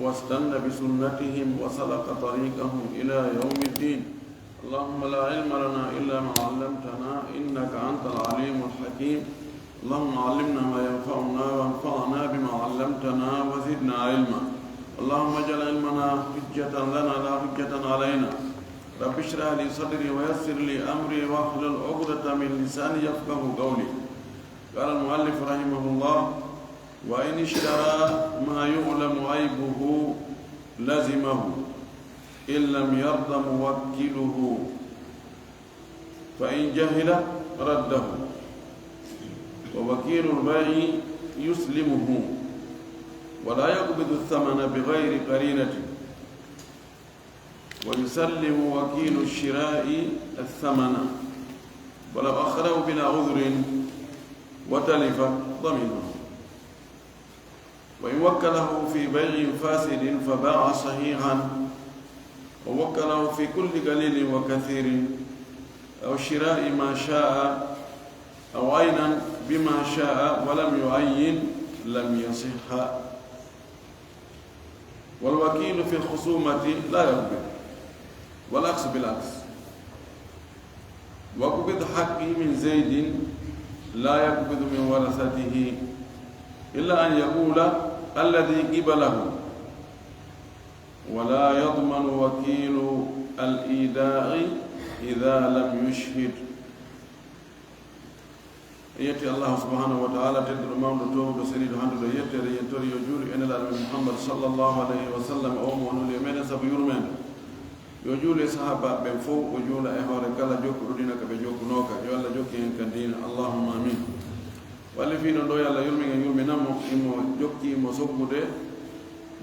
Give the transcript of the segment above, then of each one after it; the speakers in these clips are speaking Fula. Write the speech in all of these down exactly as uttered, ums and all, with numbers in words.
واستن بسنتهم وسلك طريقهم إلى يوم الدين. اللهم لا علم لنا إلا ما علمتنا إنك أنت العليم الحكيم. اللهم علمنا ما ينفعنا وانفعنا بما علمتنا وزدنا علما. اللهم اجعل علمنا حجة لنا لا حجة علينا. رب اشرح لي صدري ويسر لي أمري واحلل عقدة من لساني يفقه قولي. قال المؤلف رحمه الله: وإن اشترى ما يعلم عيبه لزمه إن لم يرض موكله، فإن جهل رده، ووكيل البيع يسلمه ولا يقبض الثمن بغير قرينة، ويسلم وكيل الشراء الثمن ولو أخره بلا عذر وتلف ضمنه. وإن وكله في بيع فاسد فباع صحيحا، أو وكله في كل قليل وكثير، أو شراء ما شاء، أو عينا بما شاء ولم يعين، لم يصح. والوكيل في الخصومة لا يقبض، والعكس بالعكس. واقبض حقي من زيد لا يقبض من ورثته إلا أن يقول الذي قبله، ولا يضمن وكيل الإيداع إذا لم يشهد. En yetti Allahu subhanahu wa ta'ala, tedduɗo, mawɗo, toowuɗo, seniiɗo, handuɗo yetteede, en tori yo juulu e Nelaaɗo men Muhammad sallallahu alayhi wa sallam, o mo o nuli e meɗen sabu yurmeende. Yo juulu e sahaabaaɓe ɓen fow, o juula e hoore kala jokkuɗo diina ka ɓe jokkunooka. Yo Allah jokki en kan diina, Allahumma amin. Walli fiino ɗo, yo Allah yurmin en, yurminan mo, imo jokki, imo soggude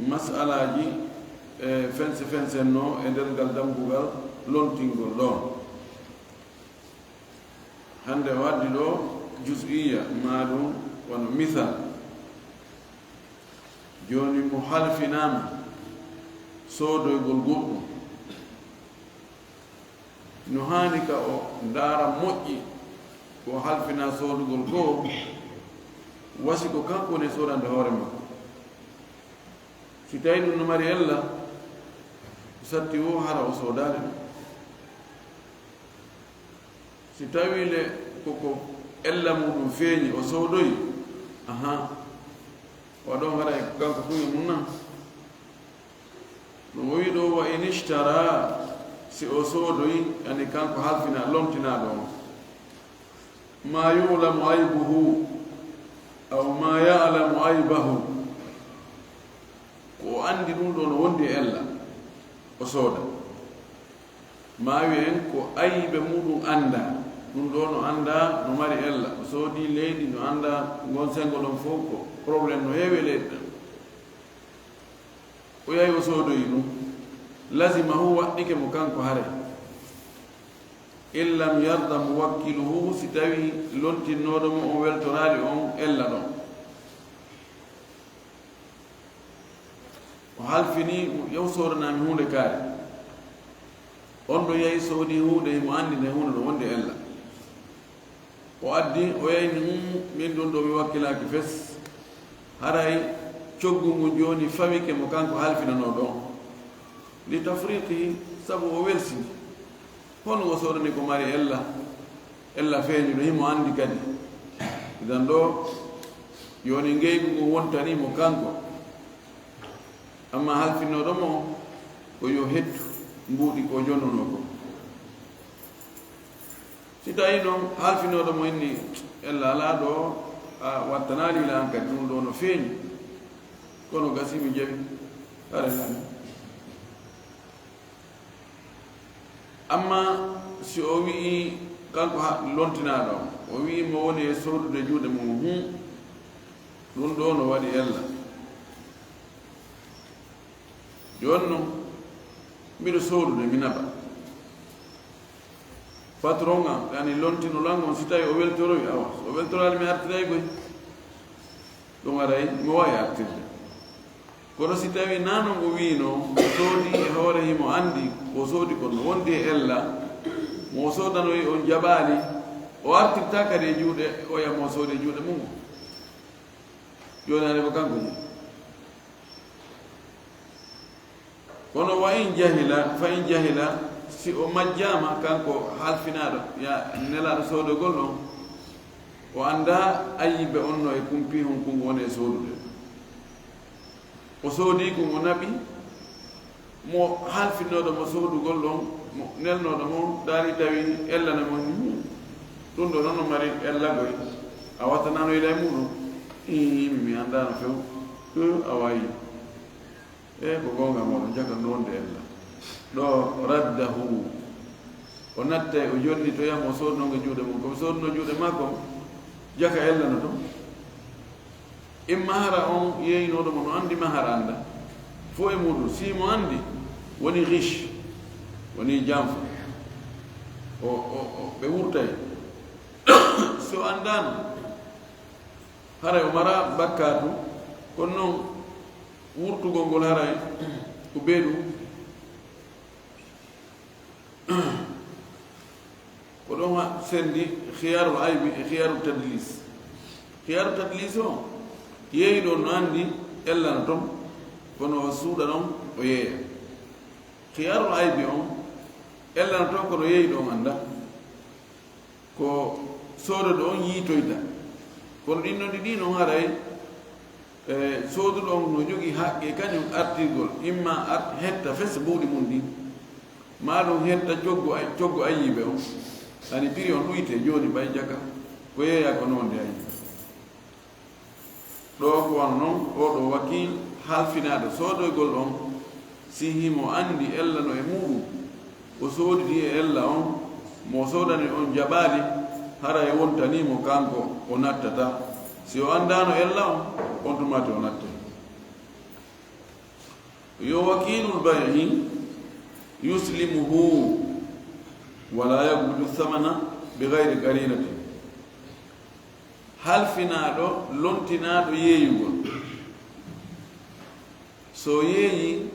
mas'alaaji e fense fensen no e nder ngal dambugal lontingol ɗon. Hannde o addi ɗo juz'iyya, maa ɗum wano misal. Jooni mo halfinaama soodoygol goɗɗum, no haani ka o ndaara moƴƴi ko o halfinaa soodugol ko, wa si ko kanko woni e soodande hoore makko. Si tawii ɗum no mari ella, satti wo hara o soodaali ɗum. Si tawii le ko ko ella muuɗum feeñi, o soodoyi, aha, wa ɗon haray ko kanko kuuñe mum nan. No o wii ɗo, wa in ishtara, si o soodoyi, yani kanko halfina, lontinaaɗo on, ma yu'lamu aybuhu, aw ma ya'lamu aybahu, ko o anndi ɗum ɗo no wondi e ella, o sooda. Maa wiyen ko ayibe muuɗum anndaa, ɗum ɗo no anndaa no mari ella, o soodii leydi, no anndaa ngon senngo ɗon fof ko problème no heewi e leydi ɗon. O yahi o soodoyi ɗum, lazimahu, waɗɗike mo kanko haray. In lam yarda muwakkiluhu, si tawii lontinnooɗo mo on weltoraali on ella ɗon. O halfini, yaw soodanaa mi huunde kaari. On ɗo yahi soodi huunde, himo anndi nde huunde ɗo wondi ella. O addi, o yayni, "Hum, min ɗum ɗo mi wakkilaaki fes." Haray coggu ngu jooni fawike mo kanko halfinanooɗo on. Li tafriqihi, sabu o welsini. Hono o soodani ko mari ella, ella feeñuɗo, himo anndi kadi. Idan ɗo, jooni ngeygu ngu wontani mo kanko. Amma halfinooɗo mo, ko yo hettu mbuuɗi ko jonnunoo ko. Si tawii noon halfinooɗo mo inni, "Ella alaa ɗo, a wattanaali ila an kadi, ɗum ɗo no feeñi, kono gasi mi jaɓi, hare nani." Amma si o wi'i, kanko ha-, lontinaaɗo, o wi'i mo woni e soodude juuɗe mum, "Hum, ɗum ɗo no waɗi ella." Jooni noon, miɗo soodude, mi naɓa. Patron am, yani lontino lan on, si tawii o weltoroyi, awa, so o weltoraali, mi artiray koy. Ɗum aray, mi waawi artirde. Kono si tawii naa noon o wiino, o soodi e hoore himo anndi ko o soodi kon no wondi e ella, mo o soodanoyi on jaɓaali, o artirtaa kadi e juuɗe oya mo o soodi e juuɗe mum. Jooni aray ko kanko jeyi. Kono wa in jahila, fa in jahila, si o majjaama, kanko halfinaaɗo, ya nelaaɗo soodogol on, o anndaa ayibe on no e kumpi hon kun woni e soodude. O soodii kun, o naɓi, mo halfinnooɗo mo soodugol on, mo nelnooɗo mo, daari tawi ellana mo ni, "Hmm, ɗum ɗo noon no mari ellagoy, a wattanano ila e muɗum?" "Ii, mi, mi anndaano few." "Hum, a waayi." "E, ko goonga mooɗon, jaka noon de ella." Ɗo raddahu. O nattay, o jonnitoya mo soodnoo e juuɗe mum. Ko mi soodnoo juuɗe makko, jaka ella no toon. Imma hara on yeeyinooɗo mo no anndi, ma hara annda. Fof e muɗum, si mo anndi, woni riche, woni janfa. O, o, o, ɓe wurtay. So anndaano, haray o mara bakkaatu, kono noon wurtugol ngol haray ko beeɗu. Ko ɗon ha sendi khiyarul aybi e khiyarul tadlis. Khiyarul tadlis o, yeeyɗo on no anndi ella no toon, kono o suuɗa ɗon, o yeeya. Khiyarul aybi on, ella no toon, kono yeeyɗo on annda. Ko soodoɗo on yiitoyta. Kono ɗin noon ɗiɗi noon haray, e, sooduɗo on no jogii haqqe kañum artirgol, imma ar-, hetta fes mbuuɗi mum ɗin, maa ɗum hetta coggu ay-, coggu ayiibe on. Ani piri on ɗuyte jooni ɓay jaka, ko yeeyaa ko noon de ayiibe. Ɗo ko wano non, oo ɗoo wakiil halfinaaɗo soodoygol on, si himo anndi ella no e muuɗum, o soodidi e ella on, mo soodani on jaɓaali, haray wontanii mo kanko o nattata. Si o anndaano ella on, on tuma te o nattay. Yo wakiilul bay'i yuslimuhu wa laa yaqbidu thamana bi ghayri qarinatin. Halfinaaɗo, lontinaaɗo yeeyugol. So yeeyi,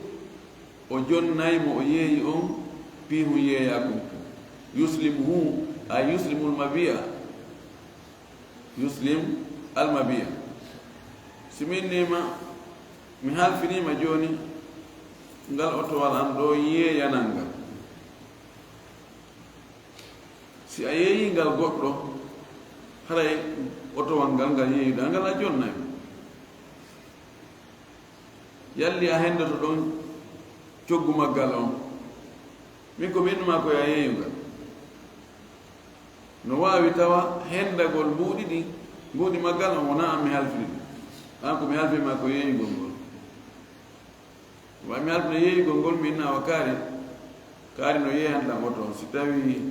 o jonnay mo o yeeyi on, piihun yeeyaa kon. Yuslimuhu, ay yuslimul mabi'a. Yuslim al mabi'a. Si min niima, mi halfiniima jooni, ngal otowal an ɗoo yeeyanal ngal. Si a yeeyii ngal goɗɗo, haray otowal ngal, ngal yeeyuɗaa ngal a jonnay. Yalli a henndoto ɗon coggu maggal on. Min ko mi innu maa ko yo a yeeyu ngal. No waawi tawa henndagol mbuuɗi ɗin, mbuuɗi maggal on wonaa an mi halfini ɗum. An ko mi halfini maa ko yeeyugol ngol. Wa mi halfina yeeyugol ngol, mi inna wa kaari, kaari no yeeyan ɗan oto. Si tawi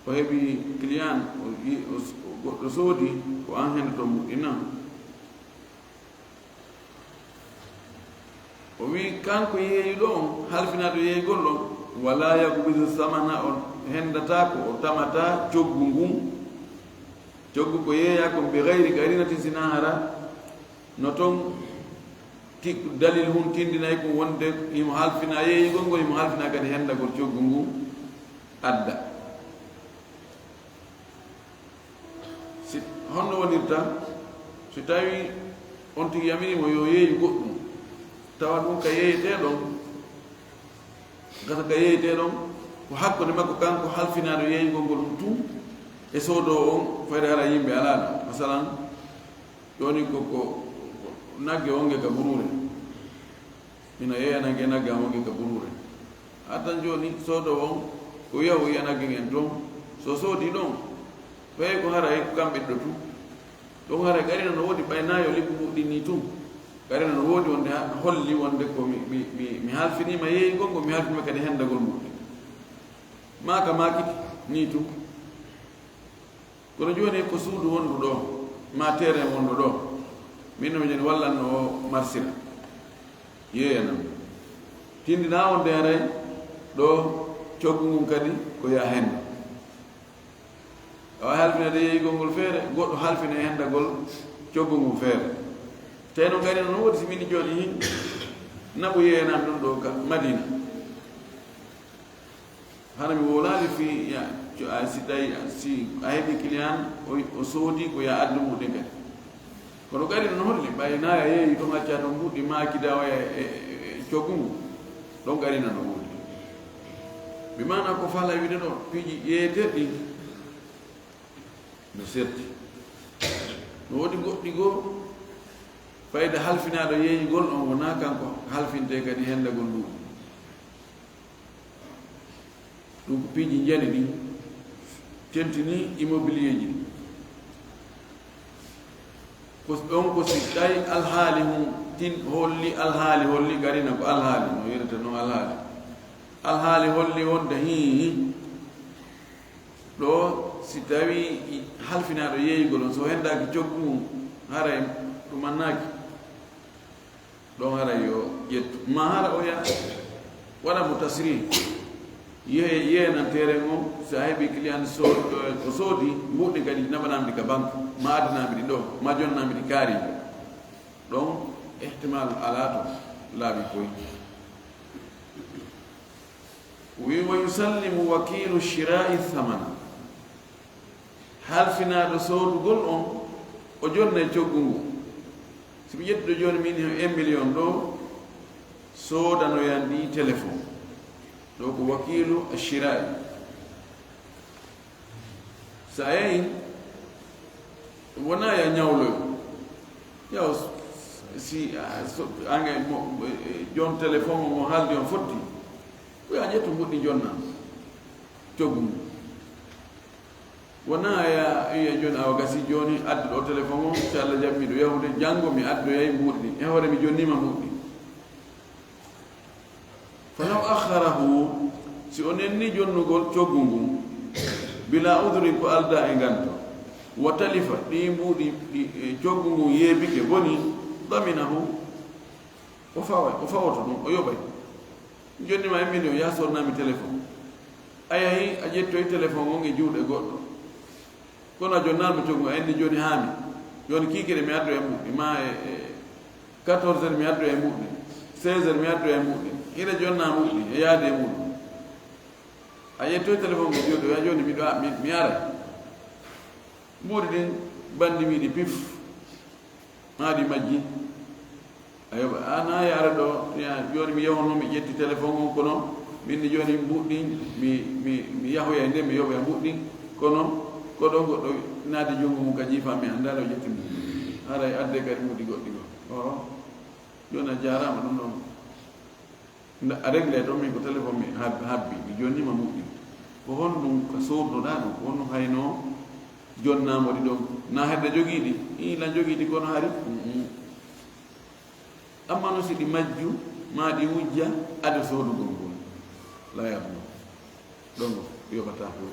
o heɓi client, o yi-, o s-, o goɗɗo soodi, ko an henndoto mbuuɗi nan. O wi kanko yeeyuɗo on, halfinaaɗo yeeyugol on, wala yaqbidu samana, o henndataa ko, o tamataa coggu ngun. Coggu ko yeeyaa kon bi gayri qarinatin, sinaa hara no ton ti-, dalil hun tindinay ko wonde himo halfina yeeyugol ngol, himo halfina kadi henndagol coggu ngun adda. Si, honno wonirta? Si tawi on tigi yamiri mo yo yeeyu goɗɗum, tawa ɗum ka yeeyetee ɗon, gasa ka yeeyetee ɗon, ko hakkunde makko kanko halfinaaɗo yeeyugol ngol ɗum tun, e soodoowo on, fayde hara yimɓe alaa ɗon. Masalan, jooni ko, ko, ko nagge wonge ka buruure. Ina yeeya nagge, nagge am wonge ka buruure. Haa tan jooni soodoowo on ko wiya o yiya nagge ngen ton. So soodi ɗon, fay ko haray ko kam ɓiɗɗo tun. Ɗon haray qarina no woodi ɓay naa yo liɓu mbuuɗi nii tun. Qarina no woodi wonde ha-, holli wonde ko mi, mi, mi, mi halfiniima yeeyugol ngol, mi halfiniima kadi henndagol mbuuɗi. Maaka maakiti nii tun. Kono jooni ko suudu wondu ɗo, maa terrain wondu ɗo, min no mi jooni wallanno o marsira. Yeeyanam. Tindinaa wonde haray ɗo coggu ngun kadi ko yaa henndu. Awa halfinade yeeyugol ngol feere, goɗɗo halfina e henndagol coggu ngun feere. Tawi noon kadi no woodi si min jooni hin, naɓu yeeyanam ɗum ɗo ka Madina. Hana mi wowlaali fii ya, co-, a, si tawi, a, si a heɓi client, o, o soodi ko ya addu mbuuɗi kadi. Kono kadi no holli, ɓay na ya yeeyi ɗum acca ɗum mbuuɗi maaki da o e, e, e, e coggu ngu. Ɗon qarina no woodi. Bi maana ko fala wiide ɗo piiji yeeyeteeɗi no serti. No woodi goɗɗi goo, fayda halfinaaɗo yeeyugol on wonaa kanko halfintee kadi hendagol nduuɗi. Ɗum ko piiji njani ɗi tentini immobilier ji. Ko ɗon ko si tawi alhaali hum tin holli alhaali holli qarina ko alhaali no yirata noon alhaali. Alhaali holli wonde hii ɗo si tawi halfinaaɗo yeeyugol on so hendaaki coggu ngun haray ɗum annaaki. Ɗon hara yo ƴettu. Ma hara oya waɗa mo tasiri. Yehe yeenan terrain on, si a heɓi client so o soodi mbuuɗi kadi naɓanami ɗi ka banque, ma addinami ɗi ɗo, ma jonnami ɗi kaari. Ɗon ihtimal alaa to laaɓi koy. Wi wa yusallimu wakilu shira'i thamana. Halfinaaɗo soodugol on o jonnay coggu ngu. Si mi ƴettude jooni min he un million ɗo soodanoyan ɗi téléphone. Ɗo ko wakilu ashira'i. Sa yehi wona ya ñawloyo yaw si ange joom téléphone mo haaldi on fotti ko ya ƴettu mbuɗɗi jonna coggu ngu. Wona ya iya joni awa gasi joni addu ɗo téléphone o si allah jaɓi miɗo yahude janngo mi addoyay mbuuɗi ɗin e hoore mi jonnima mbuuɗi. Falaw akharahu si o nenni jonnugol coggu ngun bila udri ko alda e nganto wa talifa ɗi mbuuɗi coggu ngun yeebike boni daminahu. O fawa o fawoto ɗum o yoɓay. Jonnima e million ya sonnami téléphone a yahi a ƴettoy téléphone on e juuɗe goɗɗo. Kono a jonnama coggu a inni joni haami joni kiikire mi addo e mbuɗɗi ma e e quatorze heures mi addo e mbuɗɗi seize heures mi addo e mbuɗɗi ira jonna mbuɗɗi e yaade e muɗum. A ƴettoy téléphone mo jooɗo ya joni miɗo mi ara mbuɗi ɗin bandi wiɗi pif. Maa ɗi majji. Ayo a na yaara ɗo ya joni mi yahono mi ƴetti téléphone on kono min ni joni mbuɗɗi mi mi mi yahoya nde mi yoɓoya mbuɗɗi kono ko ɗo goɗɗo naadi junngo mum ka jiifa mi annda ɗo ƴetti mum. Haray adde kadi mbuɗɗi goɗɗi goo o joni a jaarama ɗum ɗon. A regle ɗon min ko téléphone mi habbi mi jonnima muɗɗi. Ko honɗum ka soodunoɗa ɗum ko honɗum hayno jonnamo ɗi ɗon na hedda jogiiɗi ila jogiiɗi kono hari. Amma no si ɗi majju ma ɗi wujja ado soodugol ngol. La yarno ɗon yoɓata ko.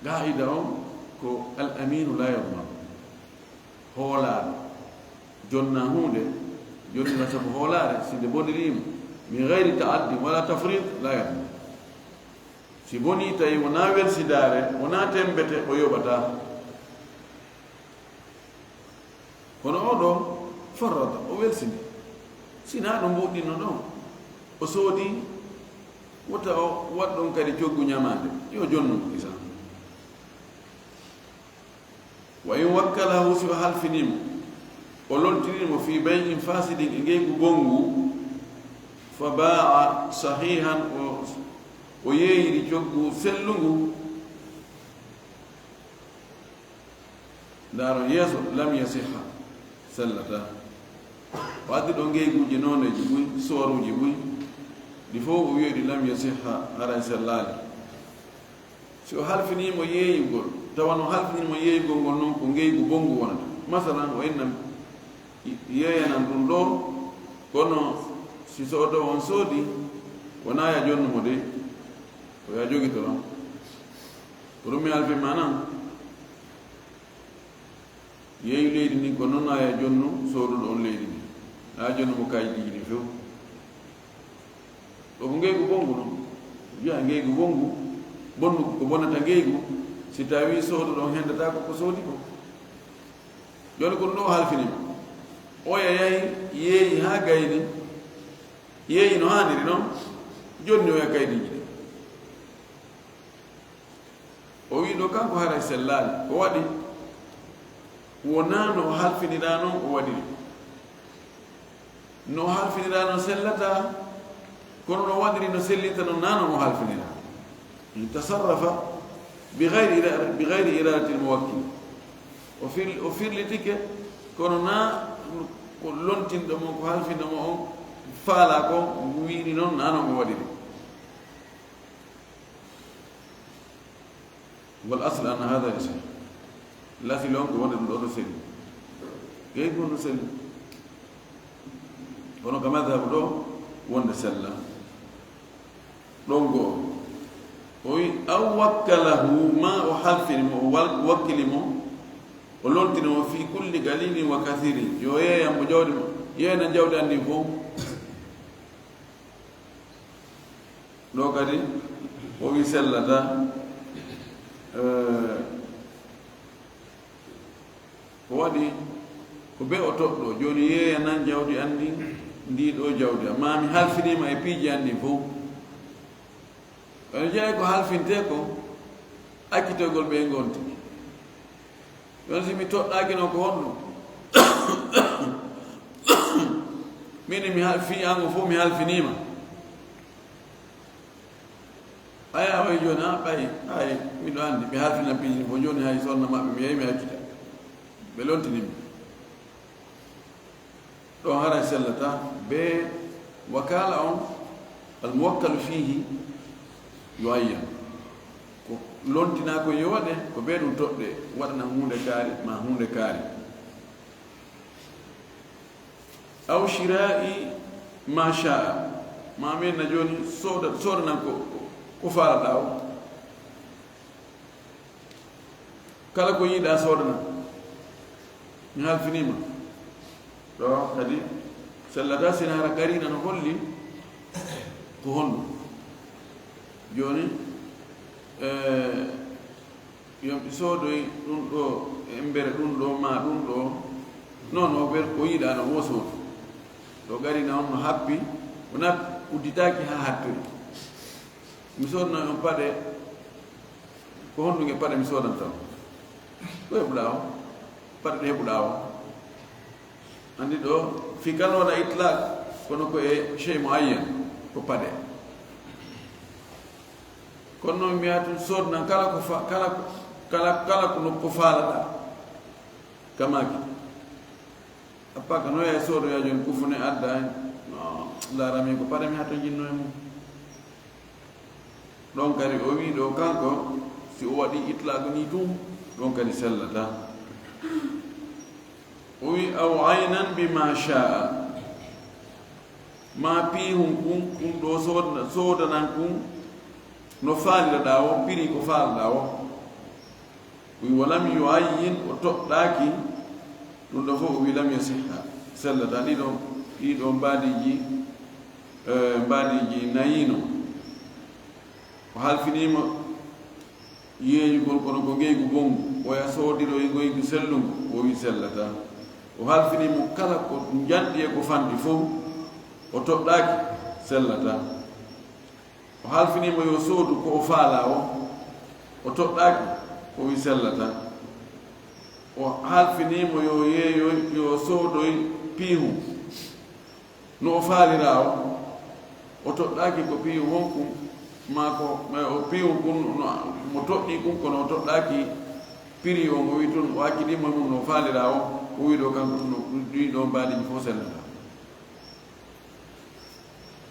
Qaida on ko al aminu la yadman. Hoolaaɗo jonna hunde jonnira sabu hoolaare si nde bonirima min gayri taaddi wala tafrid la yadman. Si boni tawi wona welsidaare wona tembete o yoɓata. Kono oɗo farrata o welsini sina ɗo mbuɗɗinno ɗon o soodi wota o waɗ ɗon kadi coggu ñamande yo jonnu kisa. Wa in wakkalahu si o halfinimo o lontinimo fi bay'in fasidin e ngeygu bongu fa ba'a sahihan o o yeeyiri coggu sellungu. Ndaaron yeeso lam yasiha sellata. O addi ɗo ngeyguuji nooneeji buy suwaruuji buy ɗi fof o wiyoɗi lam yasiha haray sellaali. Si o halfiniimo yeeyugol tawa no halfiniimo yeeyugol ngol noon ko ngeygu bonngu wonata masalan o inna yeeyanan ɗum ɗo kono si soodo on soodi wonaa ya jonnumo de ko ya jogitoron. Ko ɗum mi halfin ma nan yeeyu leydi ndin ko noon aya jonnu sooduɗo on leydi ndin aya jonnu mo kayitiji ɗin few. Ɗo ko ngeygu bonngu ɗum wiya ngeygu bonngu bonngu ko bonnata ngeygu si tawi sooduɗo on hendata ko ko soodi ko. Joni ko ɗum ɗo halfinima oya yahi yeeyi ha gayni yeeyi no haniri noon. Jonni oya kayitiji ɗin o wi ɗo kanko haray sellaali ko waɗi wonaa no o halfinira noon o waɗiri. No halfinira no sellata, kono no waɗiri no sellita non, na no mo halfinira. Tasarrafa bi gayri ira-, bi gayri iradatil muwakkil. O fir-, o firlitike, kono na ko lontinɗo mo, ko halfinɗo mo on faala kon, wiini non, na no mo waɗiri. Wal asl anna hada yasih. Lasli on ko wonde ɗum ɗo no selli. Gay ko no selli. Kono ka madhab ɗo wonde sella. Ɗon goo. O wi, aw wakkalahu, ma o halfini mo, o wal-, wakkili mo, o lontini mo fi kulli qalilin wa kathirin. Yo yeeyan mo jawdi mo, yeena jawdi an ndin fof. Ɗo kadi, o wi sellata, eh, ko waɗi ko be o toɗɗo, jooni yeeya nan jawdi an ndin, ndi ɗo jawdi an, ma mi halfiniima e piiji an ɗin fof. Ene jeyaa ko halfintee ko, accitoygol ɓe ngonti. Jooni si mi toɗɗaaki noon ko honɗum? Min mi hal-, fii an o fof mi halfiniima. Aya, oye jooni, a ɓay, ay, miɗo anndi, mi halfina piiji fof, jooni hay sonna maɓɓe, mi yehi, mi accita. Ɓe lontini mi. Ɗon haray sellata, be wakala on, al muwakkalu fiihi, yo ayyan. Ko lontinaa ko yo waɗe, ko be ɗum toɗɗe, waɗana huunde kaari, ma huunde kaari. Aw shira'i ma sha'a. Ma min na jooni sooda, sooda nan ko, ko faalaɗaa o. Kala ko yiɗaa sooda nan. Mi halfiniima. Ɗo kadi sellata sina hara gariina no holli ko honɗum. Jooni, eh, Yo mi soodoy ɗum ɗo, embere ɗum ɗo, ma ɗum ɗo. Non, o ber-, o yiɗaano wo soodu. Ɗo gari na on no happi, o nat-, udditaaki haa hattori. Mi soodana on paɗe, ko honɗum e paɗe mi soodanta on? Ko heɓuɗaa o? Paɗe ɗe heɓuɗaa o? Anndi ɗo, fii kan wona itlaq, kono ko e shay muayyan, ko paɗe. Kono noon mi wiya tun soodnan kala ko fa-, kala, kala, kala ko nokku faalaɗaa. Kamaaki. Appa ka noya e soodoya jooni kufune adda en. No, laarami ko paɗe mi hato jinno e mum. Ɗon kadi o wii ɗo kanko, si o waɗi itlaq ni tun, ɗon kadi sellata. O wii, aw aynan bima sha'a. Ma piihun kun, kun ɗo soodna-, soodanan kun, no faaliraɗaa o, piri ko faalaɗaa o. O wii, walam yuayyin, o toɗɗaaki, ɗum ɗo fof o wii, lam yasihha, sellata. Ɗiɗo, ɗiɗo mbaadiiji, eh, mbaadiiji nayino. O halfiniima yeeyugol kono ko ngeygu bonngu, oya soodiroy ngoygu sellungu, o wii sellata. O halfiniima kala ko njanɗi e ko fanɗi fof, o toɗɗaaki, sellata. O halfiniima yo soodu ko o faalaa o, o toɗɗaaki, o wii sellata. O halfiniima yo yeeyoy, yo soodoy piihu. No o faaliraa o, o toɗɗaaki ko piihu honkum, maa ko, ma o piihu kun no, mo toɗɗii kun, kono o toɗɗaaki piri o, mo wii tun, o accidii mo e mum no o faaliraa o, o wii ɗo kanko tun, no ɗii ɗoo mbaadiiji fof sellata.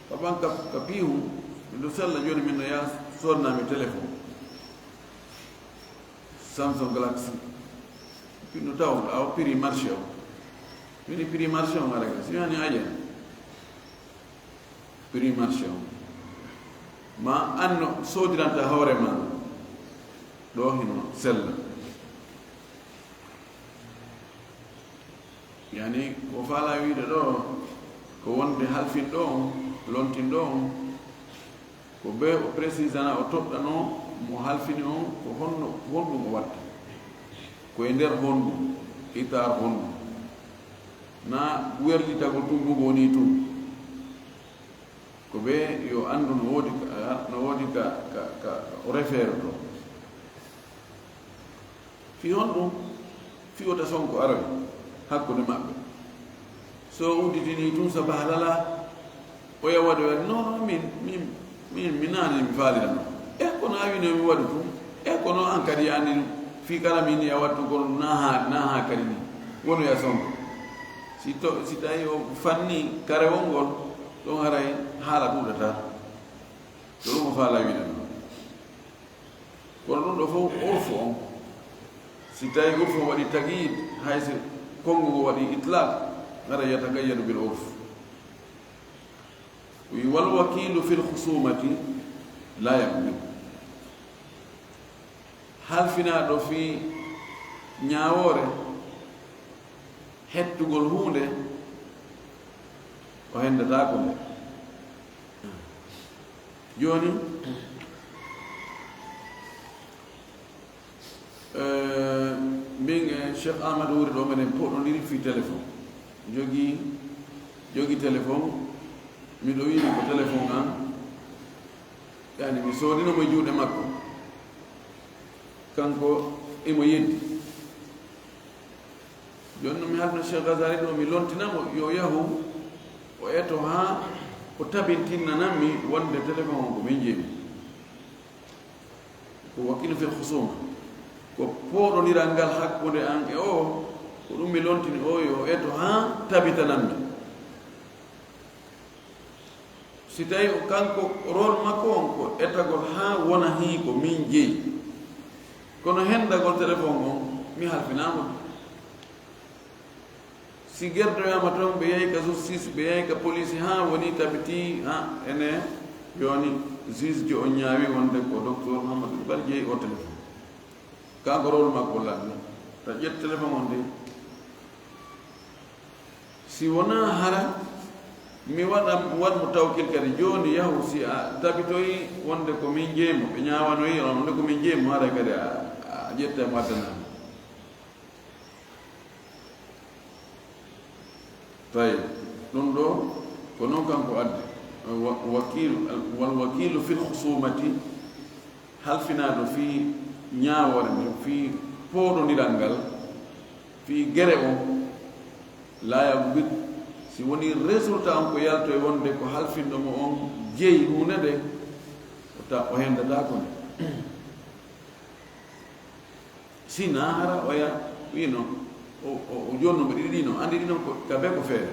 Ka ɓan ka, ka piihu, miɗo sella jooni min no yaa sodnaa mi téléphone. Samsung Galaxy. Pinno taw, awa prix marché o. Mini prix marché o ngara ka. Si yani aja. Prix marché o. Ma anno sodiranta hoore ma. Ɗo hino sella. Yani, ko faalaa wiide ɗo, ko wonde halfinɗo on, lontinɗo on, ko be o précisana, o toɗɗano mo halfini on, ko honno, honɗum o watta. Ko e nder honɗum, itar honɗum. Na werlitagol tun bugo ni tun. Ko be yo anndu no woodi ka, no woodi ka, ka, ka, ka o refeero to. Fii honɗum? Fii wota sonko aroy hakkunde maɓɓe. So udditinii tun, so bahalala, o yaha waɗoya, "Non, non, min, min, min, mi naani mi faalira non. E kono a wiino mi waɗu tun. E kono an kadi yaani fii kala min a waɗu tun, kono na haa, na haa kadi ni. Wonoya sonko." Si to, si tawi o fanni karewol ngol, ɗon haray haala ɗuuɗata. Ko ɗum o faala wiide non. Kono ɗum ɗo fof urfu on. Si tawi urfu on waɗi takyid, hay si konngu ngu waɗi itlaq, hara yatakayyadu bil urf. Wi wal wakilu fil khusumati la yaqbil. Halfinaaɗo fii ñaawoore, hettugol huunde, o henndataako nde. Jooni, eh, min e Cheikh Amadou Wuri ɗo, meɗen poɗondiri fii téléphone. Jogi, jogi téléphone, miɗo wi'i ko téléphone an, yani mi soodino mo e juuɗe makko. Kanko imo yeddi. Jooni non mi halfina Cheikh Ghazali ɗo, mi lontina mo, yo yahu, o eto haa o tabintinanammi wonde téléphone on ko min jeyi. Ko wakilu fil khusuma. Ko pooɗondiral ngal hakkunde an e o, ko ɗum mi lontini o, yo eto haa tabitanammi. Si tawi o kanko rôle makko on ko etagol haa wona hii ko min jeyi. Kono hendagol téléphone on, mi halfinaama. Si gertoyaama toon, ɓe yahi ka justice, ɓe yahi ka police, haa woni tabiti, haa ene yoni juge jo on ñaawi wonde ko docteur Mamadou Bar jeyi o téléphone. Kanko rôle makko lanni. Ta ƴet téléphone on de. Si wonaa hara, mi waɗa, waɗ mo tawkil kadi. Jooni yahu, si a tabitoyi wonde ko min jeyi mo, ɓe ñaawanoyi on wonde ko min jeyi mo, haray kadi a, a ƴetta mo addana mo. Tawi, ɗum ɗo, ko noon kanko addi. Wa-, wakiilu, al-, wal wakiilu fil khusumati, halfinaaɗo fii ñaawoore nden, fii pooɗondiral ngal, fii gere on, laa yagbit, si wonii résultat on ko yaltoyi wonde ko halfinɗo mo on jeyi huunde nde, o ta-, o henndataako nde. Si na hara oya wiino, o, o, o jooni non ɓe ɗiɗi ɗi non, anndi ɗi non ko, ka bee ko feere.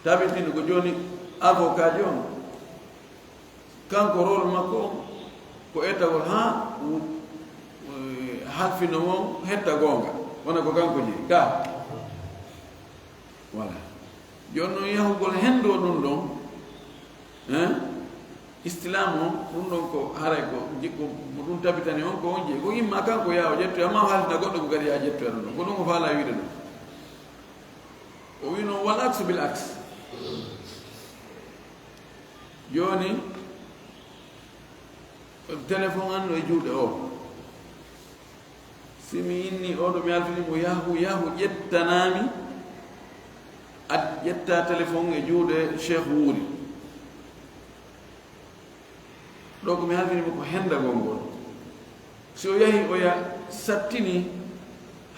Tabitino ko jooni avocat ji on, kanko rôle makko on, ko etagol haa wu-, eh, halfino on hetta goonga. Wona ko kanko jeyi. Ka. Voilà. Jooni non yahugol henndoo ɗum ɗon, hein? Istilaam on, ɗum ɗon ko haray ko jikku mo ɗum tabitani on ko on jeyi. Ko imma kanko yaha o ƴettoya, ma o halfina goɗɗo ko kadi yaha ƴettoya ɗum ɗon. Ko ɗum o faala wiide ɗum. O wi non wal aksu bil aks. Jooni, téléphone an no e juuɗe o. Si mi inni oɗo mi halfini mo yahu, yahu ƴettanaami, ad-, ƴetta téléphone e juuɗe Cheikh Wuuri. Ɗo ko mi halfini mo ko henndagol ngol. Si o yahi, o ya sattini,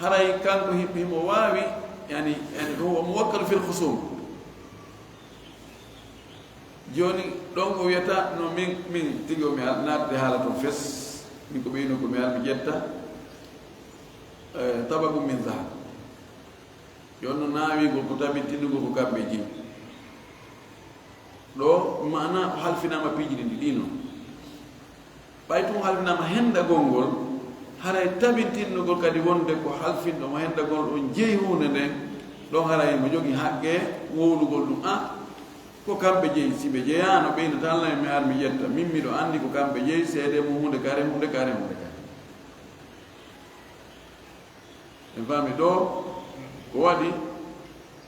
haray kanko hi-, himo waawi, yani, yani, huwa muwakkalu fil khusum. Jooni, ɗon o wiyata, no min, min tigi o mi al-, naatde haala ton fes. Min ko ɓeyno ko mi al-, mi ƴetta, eh, tabaqun min zahab. Jooni no naawigol ko tabintinugol ko kamɓe jeyi. Ɗo maana o halfinaama piiji ɗin ɗiɗi non. Ɓay tun halfinaama henndagol ngol, haray tabintinnugol kadi wonde ko halfinɗo mo henndagol on jeyi huunde nden, ɗon haray mo jogii haqqe wowlugol ɗum. A, ko kamɓe jeyi, si ɓe jeyaano, ɓeynata Alla mi ar mi ƴetta. Min miɗo anndi ko kamɓe jeyi, seede mum huunde kare, huunde kare, huunde kare. En faami ɗo ko waɗi,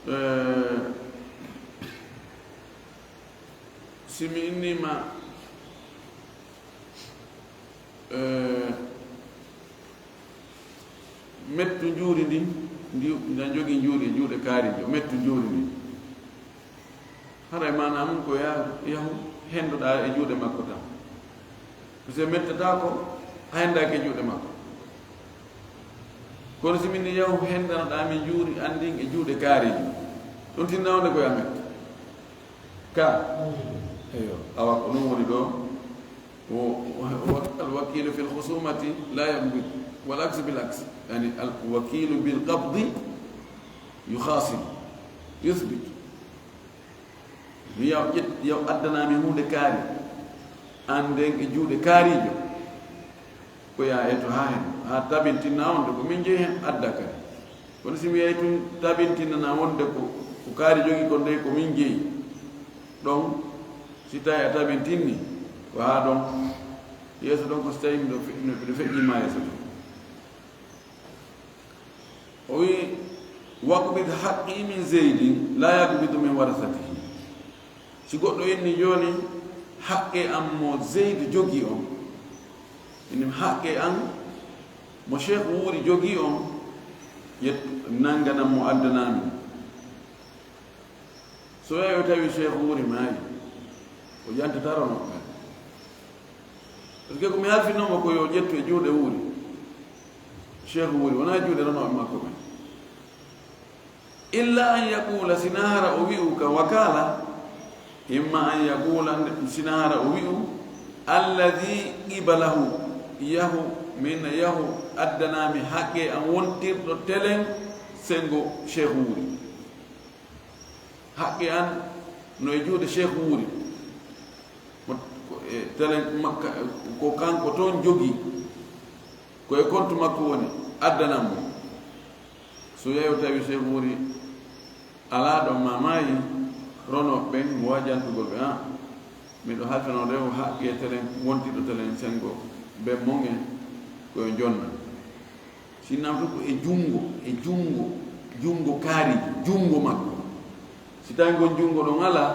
eh, si mi innii ma, eh, mettu njuuri ndin, ndi, nda jogii njuuri e juuɗe kaari, mettu njuuri ndin. Haray maanaa mun ko ya-, yahu henndoɗaa e juuɗe makko tan. Parce que mettataako a henndaaki e juuɗe makko. Kono si min yahu henndanoɗaa min njuuri an ndin e juuɗe kaariijo. Ɗum tinna wonde koye amen. Ka. Eyo, awa ko ɗum woni ɗo. Wo-, wo-, الوكيل في الخصومة لا يقبض، والعكس بالعكس. Yani, الوكيل بالقبض يخاصم، يثبت. Mi yaw ƴet-, yaw addanami huunde kaari, an nden e juuɗe kaarijo. Ko ya eto haa hen, haa tabintinna wonde ko min jeyi hen adda kadi. Kono si mi yehi tun tabintinnana wonde ko, ko kaari jogi kon dey ko min jeyi. Ɗon, si tawi a tabintinni, ko haa ɗon. Yeeso ɗon ko si tawi miɗo fe-, miɗo feƴƴi ma yeeso ɗon. O wi, "واقبض حقي من زيد لا يقبض من ورثته." Si goɗɗo inni jooni, haqqe am mo Zeydu jogii on, inin haqqe am mo Cheikh Wuuri jogii on, yettu, nannganan mo addanami. So yehi o tawi Cheikh Wuuri maayi, o ƴantata ronooɓe ɓen. Parce que ko mi halfinoo mo ko yo ƴettu e juuɗe Wuuri. Cheikh Wuuri, wonaa juuɗe ronooɓe makko ɓen. إلا أن يقول, sina hara o wi'u ka wakaala, إما أن يقول, sina hara o wi'u, "الذي قبضه، yahu, min yahu, addanami haqqe am wontirɗo telen sengo Cheikh Wuuri." Haqqe an no e juuɗe Cheikh Wuuri. Mo, ko e telen makka, ko kanko toon jogii. Ko e kontu makko woni, addanan mo. So yehi o tawi Cheikh Wuuri alaa ɗon ma maayi, ronooɓe ɓen mo wawi ƴantugol ɓe, "Ah, miɗo halfinoo ɗe o haqqe telen, wontiɗo telen sengo ben mon en, ko yo jonna." Sinnam fof ko e junngo, e junngo, junngo kaari, junngo makko. Si tawi ngon junngo ɗon alaa,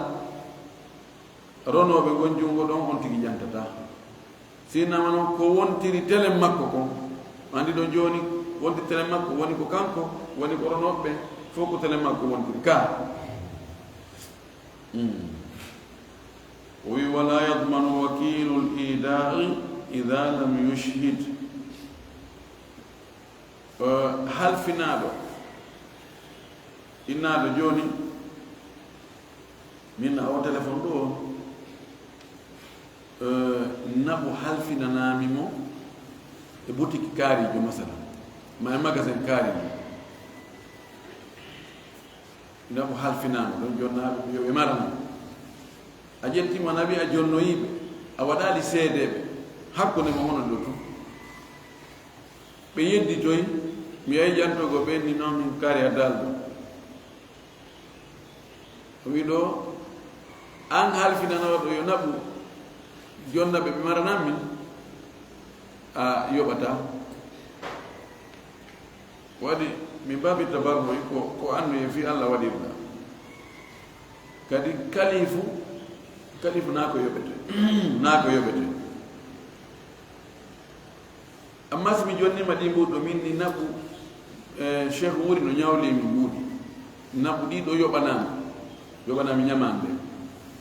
ronooɓe ngon junngo ɗon on tigi ƴantataa. Sinnama noon ko wontiri telen makko kon. Anndi ɗo jooni, wontiri telen makko woni ko kanko, woni ko ronooɓe ɓen, fof ko telen makko wontiri ka. Hmm. O wi, "ولا يضمن وكيل الإيداع إذا لم يشهد." Eh, halfinaaɗo, innaaɗo jooni, min na o téléphone ɗo, eh, naɓu halfinanaami mo e boutique kaarijo, masalan, ma e magasin kaarijo. Ina ko halfinaama ɗon, jonnaaɓe yo ɓe marano. A ƴettii mo, naɓi a jonnoyii ɓe, a waɗaali seedeeɓe, hakkunde mo hono ɗo tun. Ɓe yedditoyi, mi yahi ƴantogo ɓe, ni noon min kaari a daalɗo. O wi ɗo, an halfinanooɗo yo naɓu jonnaɓe ɓe maranammi, a yoɓataa. Waɗi, min baabi tabarru'i ko, ko annuye fii Alla waɗirɗa. Kadi kalifu, kalifu naa ko yoɓete, naa ko yoɓete. Amma si mi jonniima ɗii mbuuɗi ɗo, min ni naɓu, eh, Cheikh Wuuri no ñawli min mbuuɗi. Naɓu ɗii ɗo yoɓanaami, yoɓanaami ñamaande.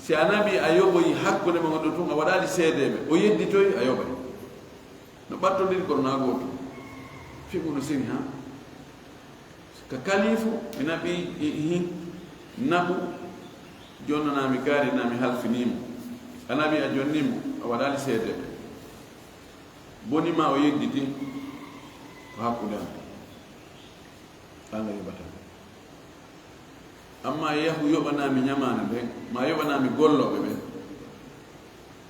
Si a naɓi, a yoɓoyi hakkunde mo ngonɗo tun, a waɗaali seedeeɓe, o yedditoyi, a yoɓay. No ɓattondiri kono naa gootum. Fiɓu no seni haa. Ka kalifu, mi naɓi, i-, ihi, naɓu, jonnanaami kaari, naa mi halfinii mo. A naɓi, a jonnii mo, a waɗaali seedeeɓe. Boni ma o yedditi, ko hakkunde am. Alla yoɓata. Amma yahu yoɓanaami ñamaande nden, ma yoɓanaami gollooɓe ɓen.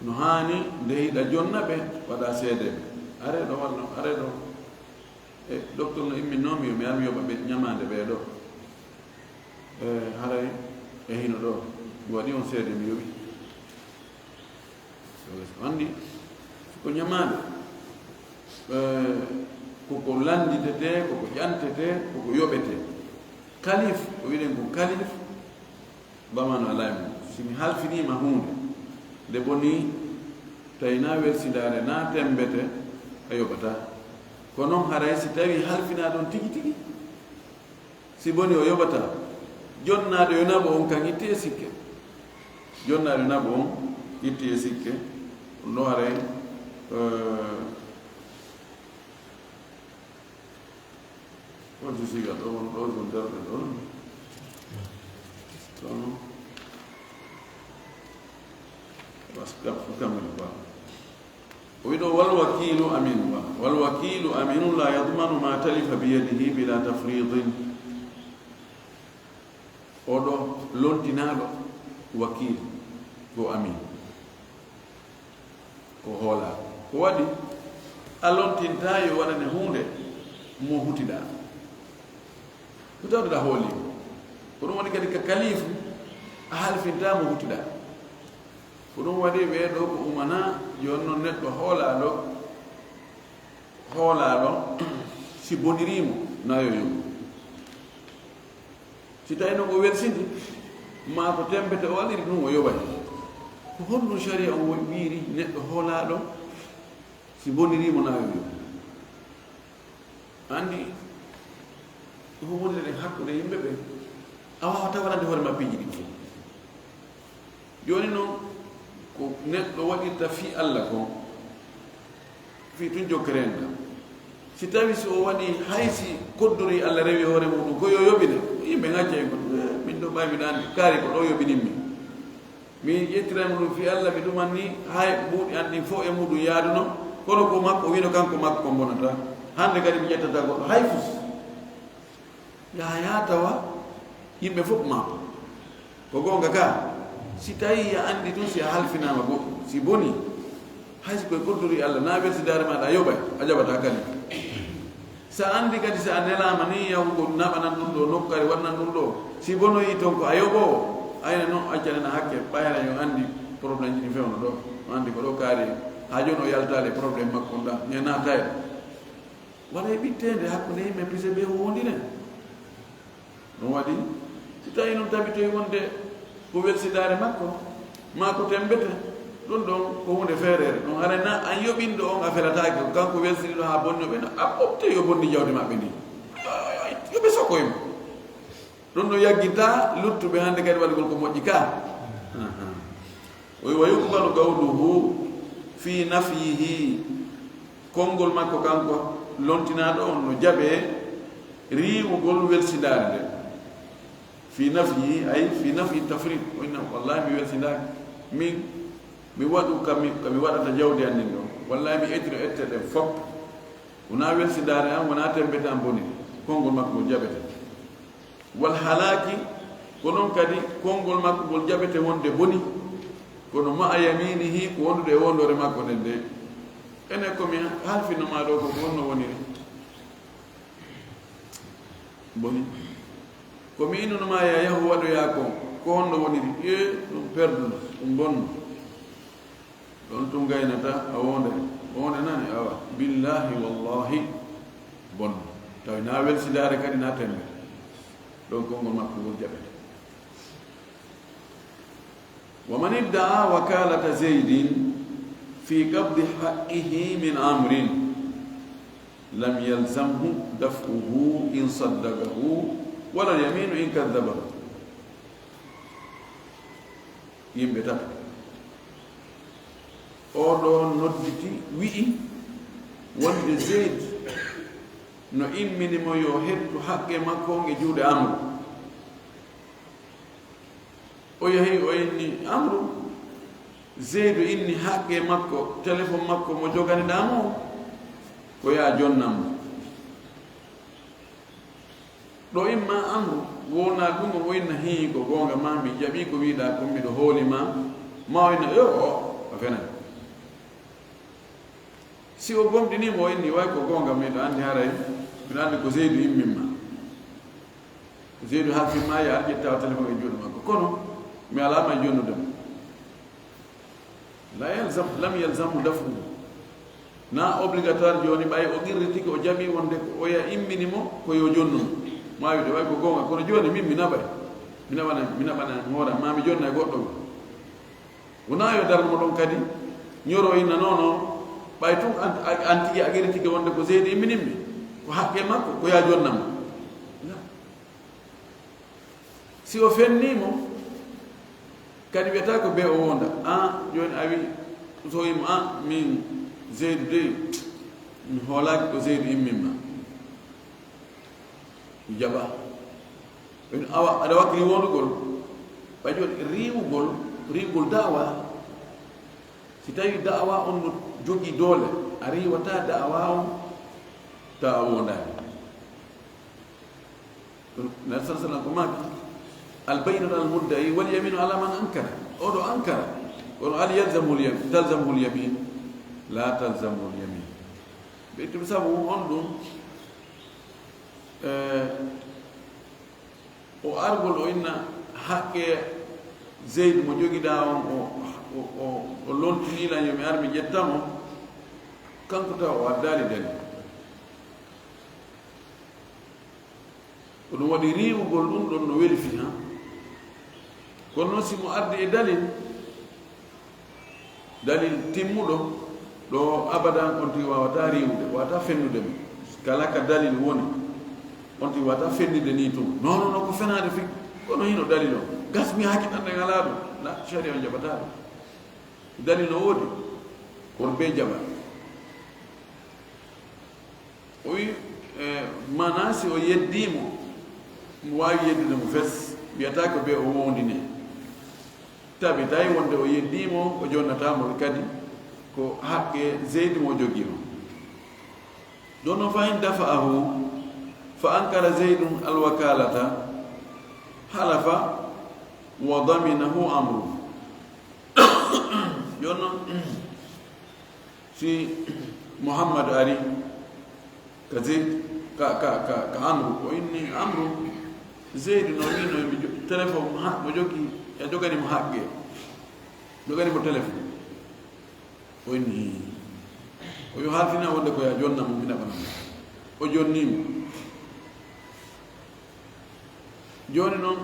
No haani nde hiɗa jonna ɓe, waɗa seedeeɓe. Aree ɗo walla, aree ɗo. E, docteur no imminnoo mi, yo mi ar mi yoɓa ɓe ñamaande ɓee ɗo. E, haray e hino ɗo. Mi waɗi on seede, mi yoɓi. Anndi, ko ñamaande, eh, koko lannditetee, koko ƴantetee, koko yoɓetee. Kalif, ko wiɗen ko kalif, bamano alaa e mum. Si mi halfiniima huunde, nde bonii, tawi naa welsindaare, naa temmbete, a yoɓataa. Ko noon haray si tawii halfinaa ɗon tigi tigi, si boni o yoɓataa. Jonnaaɗo yo naɓo on kan itti e sikke. Jonnaaɗo naɓo on itti e sikke. Ɗum ɗo haray, eh, on si siga ɗo, on ɗo, on darɗe ɗon. Sono. Parce que, quand même, quoi. O wiɗo, "Wal wakiilu amin, wa-, wal wakiilu aminu la yadmanu ma talifa biyadihi bila tafridin." Oɗo lontinaaɗo wakiil ko amin. Ko hoolaa. Ko waɗi a lontintaa yo waɗane huunde mo hutiɗaa. Ko tawde ɗa hooli. Ko ɗum waɗi kadi ka kalifu a halfintaa mo hutiɗaa. Ko ɗum waɗi ɓee ɗoo ko umanaa, jooni noon neɗɗo hoolaaɗo, hoolaaɗo, si boniriimo, na yo yoɓu. Si tawii noon o welsiti, maa ko tembete o waɗiri ɗum o yoɓay. Ko honɗum sariya on wo-, wiiri neɗɗo hoolaaɗo si boniriimo na yo yoɓu? Anndi, ko wonde ɗen hakkunde yimɓe ɓen, a waawata waɗande hoore ma piiji ɗin fof. Jooni noon, ko neɗɗo waɗirta fii Alla kon, fii tun jokkere en ɗan. Si tawii si o waɗii, hay si koddori Alla rewi hoore muɗum, ko yo yoɓine, yimɓe ŋaccay ko, "Eh, min ɗo ɓay miɗo anndi, kaari ko ɗo yoɓinin mi." Mi ƴettiray mo ɗum fii Alla, mi ɗuman ni, hay mbuuɗi an ɗin fof e muɗum yaaduno, kono ko makko, o wiino kanko makko ko bonata. Hannde kadi mi ƴettata goɗɗo, hay fus. Yaha, yaha tawa yimɓe fof maako. Ko goonga ka, si tawii a anndi tun si a halfinaama goɗɗum, si bonii, hay si koye koddori Alla, na welsindaare maaɗa a yoɓay, a jaɓata kadi. Sa anndi kadi, sa a nelaama ni yahugol naɓanan ɗum ɗo nokkaari, waɗanan ɗum ɗo, si bonoyii toon ko a yoɓoowo, ayna noon accanen a hakke, ɓayra yo anndi problème ji ɗi fewno ɗo, o anndi ko ɗo kaari, haa jooni o yaltaali e problème makko on ɗa, mi naata e waɗa e ɓitteende hakkunde yimɓe pise ɓe wondiren. Ɗum waɗi, si tawii noon tabitoyi wonde ko welsindaare makko, maa ko temmbete, ɗum ɗon ko huunde feereere. Ɗum haray na an yoɓinɗo on a felataake, ko kanko welsiniɗo haa bonni ɓe, no a ɓopte yo bonni jawdi maɓɓe ndi. Yo, yo, yo, yo ɓe sokoy mo. Ɗum ɗon yagginta luttuɓe hannde kadi waɗugol ko moƴƴi ka. O wi, "Wa yuqbalu qawluhu fi nafyihi." Konngol makko kanko lontinaaɗo on no jaɓee riiwugol welsindaare nde. Fi nafyihi, ay fi nafyi tafriq. O inna, "Wallahi mi welsindaaki. Min, mi waɗu ka mi, ka mi waɗata jawdi an ndin ɗo. Wallahi mi ettino ette ɗen fof. Wonaa welsindaare an, wonaa temmbete an boni." Konngol makko ngol jaɓete. Wal halaaki, ko noon kadi konngol makko ngol jaɓete wonde boni, kono ma'a yaminihi, ko wondude e wondoore makko nden de. Enen ko mi halfino ma ɗo ko, ko honno woniri? Boni. Ko mi innuno ma ya yahu waɗoya ko, ko honno woniri? Ee, ɗum perduno, ɗum bonno. Ɗon tun gaynata a wonde, wonde nani awa. Billahi wallahi bonno. Tawi na welsindaare kadi na tembe. Ɗon konngol makko ngol jaɓete. Wa man idda'a wakalata Zaydin fi qabdi haqqihi min Amrin lam yalzamhu daf'uhu in saddaqahu wala al-yaminu in kadhabahu. Yimɓe tato. Oɗo nodditi, wi'i wonde Zeyd no immini mo yo hettu haqqe makko on e juuɗe Amru. O yahi, o inni Amru, Zeydu inni haqqe makko, téléphone makko mo joganiɗaa mo, ko yaa jonnan mo. Ɗo imma Amru wona ɗum o inna, "Hii, ko goonga ma, mi jaɓii ko wiiɗaa kon, miɗo hooli ma." Ma o inna, "Yo, o, a fenani." Si o gomɗinii mo, o inni, "Way ko goonga, miɗo anndi haray, miɗo anndi ko Zeydu immin ma. Ko Zeydu halfin ma, ya ar ƴetta o téléphone e juuɗe makko. Kono mi alaa ma e jonnude mo." La yalzam, lam yalzamu dafu. Na obligatoire jooni, ɓay o qirritike, o jaɓi wonde ko oya immini mo, ko yo jonnu mo. Ma wiide, "Way ko goonga, kono jooni min mi naɓay. Mi naɓana, mi naɓana hoore am, ma mi jonna e goɗɗo." Wona yo darno mo ɗon kadi, ñoro inna, "Non, non, ɓay tun an, an tigi a qirritike wonde ko Zeydi immininmi, ko haqqe makko, ko ya jonna mo." La. Si o fennii mo, kadi wiyata ko be o wonda. An, jooni a wi, so wimo, "An, min, Zeydu dey, mi hoolaaki ko Zeydu immin ma." Mi jaɓa. Ɓen awa, aɗa wakkili wondugol. Ɓay jooni riiwugol, riiwugol da'awa, si tawi da'awa on no jogii doole, a riiwataa da'awa on ta a woondaani. Ɗum, Nabi sallallahu alaihi wasallam ko maaki, "Al bayyinatu alal mudda'i wal yaminu ala man ankara." Oɗo ankara, kono hal yalzamuhul yam-, talzamuhul yamin? La talzamuhul yamin. Ɓe ittumi sabu on ɗum, eh, o argol o inna haqqe Zeyd mo jogiɗaa on, o, o, o, o lontini lan yo mi ar mi ƴetta mo, kanko tawa o addaali dalil. Ko ɗum waɗi riiwugol ɗum ɗon no weli fii han. Kono noon si mo ardi e dalil, dalil timmuɗo, ɗo abadan on tigi waawataa riiwude, waawataa fennude mo. Kala ka dalil woni, on tigi waawataa fennide nii tun. Non, non, non, ko fenaade fii, kono hino dalil on. Gas mi hakkitande ngalaa ɗum. Na, sharia on jaɓataa ɗum. Dalil no woodi, kono bee jaɓa. O wi, eh, maanaa si o yeddii mo, mo waawi yeddude mo fes, wiyataa ko bee o woondinee. Tabi tawi wonde o yeddii mo, o jonnataa mo kadi, ko haqqe Zeydi mo jogii o. Jooni noon, fa in dafa'ahu, fa ankara Zeydun alwakalata, halafa wa daminahu Amru. Jooni noon, si Muhammadu ari ka Zeyd, ka, ka, ka, ka Amru, o inni Amru, Zeydu no wiino mi jo-, téléphone mo ha-, mo jogi, e jogani mo haqqe. Jogani mo téléphone. O inni, o yo halfina wonde ko ya jonna mo, mi naɓana mo. O jonni mo. Jooni noon,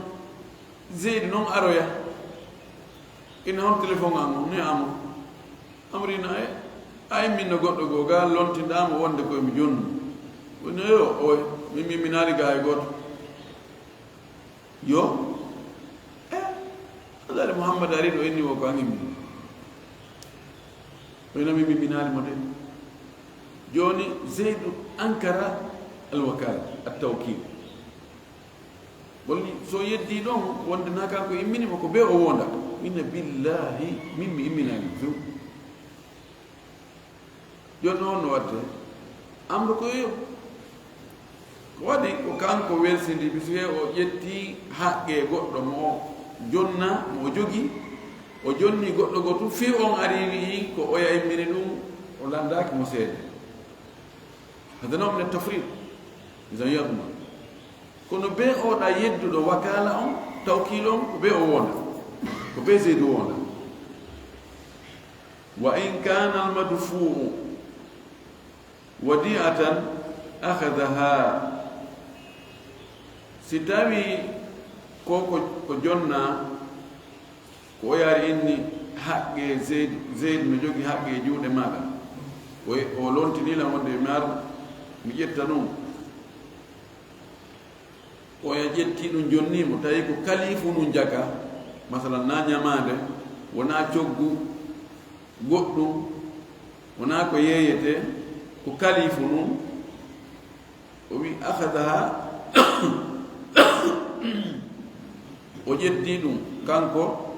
Zeydi noon aroya. Ina hon téléphone am on, ne Amru. Amru ina e, ay min no goɗɗo goo ga lontinɗaa mo wonde ko mi jonnu. Woni yo, oy, min mi minaali ga e gooto. Yo, e, Alhaji Muhammad ari ɗo inni wo ko an immi. O ina min mi minaali mo de. Jooni, Zeydu ankara alwakala, at-tawkil. Woni so yeddii ɗon, wonde na kanko immini mo ko bee o wonda. Inna billahi, min mi imminaani mo few. Jooni noon no waɗde? Amru ko yo. Ko waɗi ko kanko welsindi, puisque o ƴetti haqqe goɗɗo mo jonna, mo o jogi, o jonni goɗɗo gooto, fii on ari wi'i ko oya immini ɗum, o lanndaaki mo seede. Hada naw'un min at-tafriq. Idan yadman. Kono bee oɗa yedduɗo wakala on, tawkil on, ko bee o wonda. Ko bee Zeydu wonda. Wa in kana al-madfu'u wadi'atan akhadhaha. Si tawi ko, ko, ko jonna, ko o yaari inni haqqe Zeyd, Zeyd no jogi haqqe e juuɗe maaɗa. O, o lontini lan wonde mi ar, mi ƴetta ɗum. O ya ƴetti ɗum jonni mo, tawi ko kalifu nun jaka, masalan na ñamaande, wona coggu goɗɗum, wona ko yeeyete, ko kalifu nun. O wi akhadaha, o ƴetti ɗum, kanko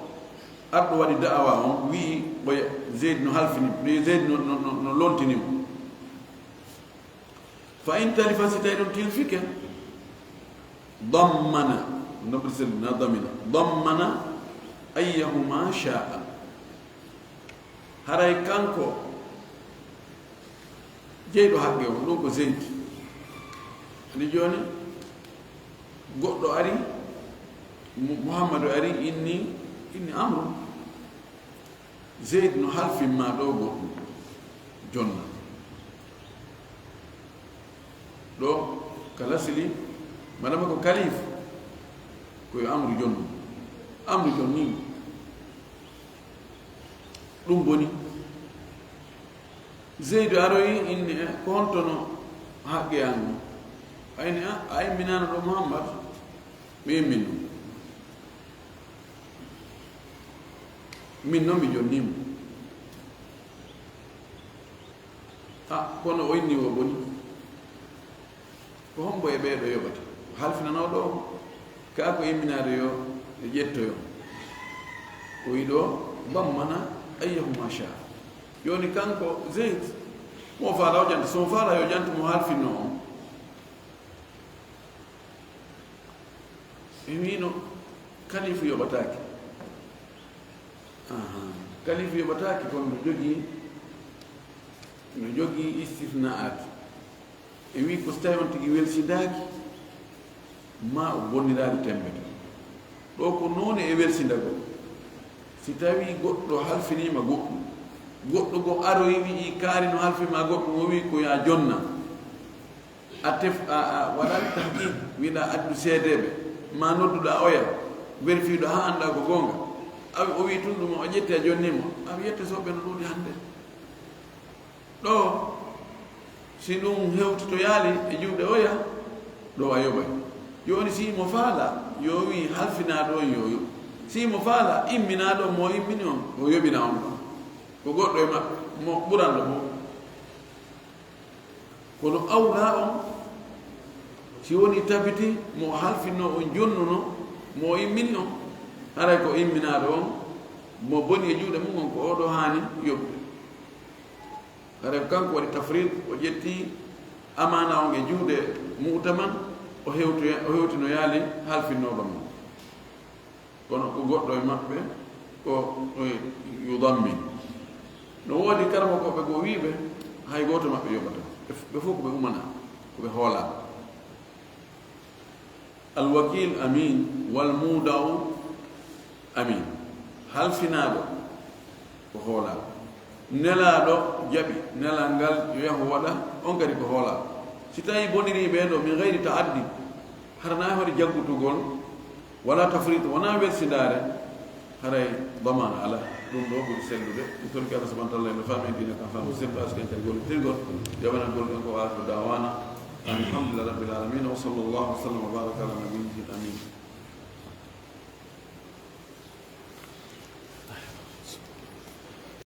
arɗo waɗi da'awa on, wi'i, oya, Zeydi no halfini, Zeydi no, no, no, no lontini mo. Fa in talifa, si tawi ɗum tilfike, dammana, nobri selina damina, dammana ayyahuma sha'a. Haray kanko jeyɗo haqqe on, ɗum ko Zeydi. Ani jooni, goɗɗo ari, Mu-, Muhammadu ari, inni, inni Amru. Zeydi no halfin ma ɗo goɗɗum, jonna. Ɗo, ka lasili, madama ko kalif, ko yo Amru jonnu. Amru jonni mo. Ɗum boni. Zeydu aroyi, inni, e, ko honto no haqqe an? Ayni, a, a imminano ɗo Muhammad? Mi immin ɗum. Min noon mi jonni mo. A, kono o inni wo boni. Ko hombo e ɓeeɗo yoɓata? Ko halfinanooɗo on? Kaa ko imminaade yo e ƴettoyo? O wi ɗo, ضمن أيهما شاء. Jooni kanko Zeyd, mo faala o janta, so mo faala yo janta mo halfinno on. E wino, kalifu yoɓataake. Aha. Kalifu yoɓataake, kono no jogii, no jogii istisnaat. E wi ko so tawi on tigi welsindaaki, ma o bonniraali tembete. Ɗo ko noone e welsindagol. Si tawi goɗɗo halfiniima goɗɗum, goɗɗo go aroyi wi'i kaari no halfima goɗɗum, o wi ko ya jonna. A tef-, a, a waɗaali tahqiq, wiɗa addu seedeeɓe, ma nodduɗa oya, vérifiɗo ha annda ko goonga. Awi o wi tun ɗum o ƴetti a jonni mo, awi yette soɓe no ɗuuɗi hannde. Ɗo, si ɗum hewtotoyaali e juuɗe oya, ɗo a yoɓay. Jooni si mo faala, yo wi halfinaaɗo on yo yoɓ. Si mo faala, imminaaɗo on, mo immini on, o yoɓina on ɗon. Ko goɗɗo e maɓɓe, mo ɓuranɗo mo. Kono awla on, si woni tabiti, mo halfinno on jonnuno, mo immini on, haray ko imminaaɗo on, mo boni e juuɗe mum on, ko oɗo haani yoɓde. Haray ko kanko waɗi tafriit, o ƴetti amaana on e juuɗe mu'taman, o hewtoya-, o hewtinoyaali halfinnooɗo mo. Kono ko goɗɗo e maɓɓe ko, e, yudammin. No woodi karamokooɓe goo wiiɓe, hay gooto maɓɓe yoɓata. Ɓe f-, ɓe fof ko ɓe umana, ko ɓe hoolaa. Alwakil amin, wal muda'u amin. Halfinaaɗo ko hoolaaɗo. Nelaaɗo jaɓi nelal ngal yo yahu waɗa, on kadi ko hoolaaɗo. Si tawii bonirii ɓeen ɗo, min gayri ta'addi, hara na e hoore jaggutugol, wala tafrit, wonaa welsindaare, haray damaana alaa. Ɗum ɗo ɓuri sellude. Mi torki Allah subhanahu wa ta'ala no faami en diina kan faamu sellu, aski en kadi gollitirgol. Yo waɗan gol ɗon ko wa akhiru da'wana. Alhamdulillahi rabbil alamin. Wa sallallahu wa sallam wa baraka ala nabiyyin amin.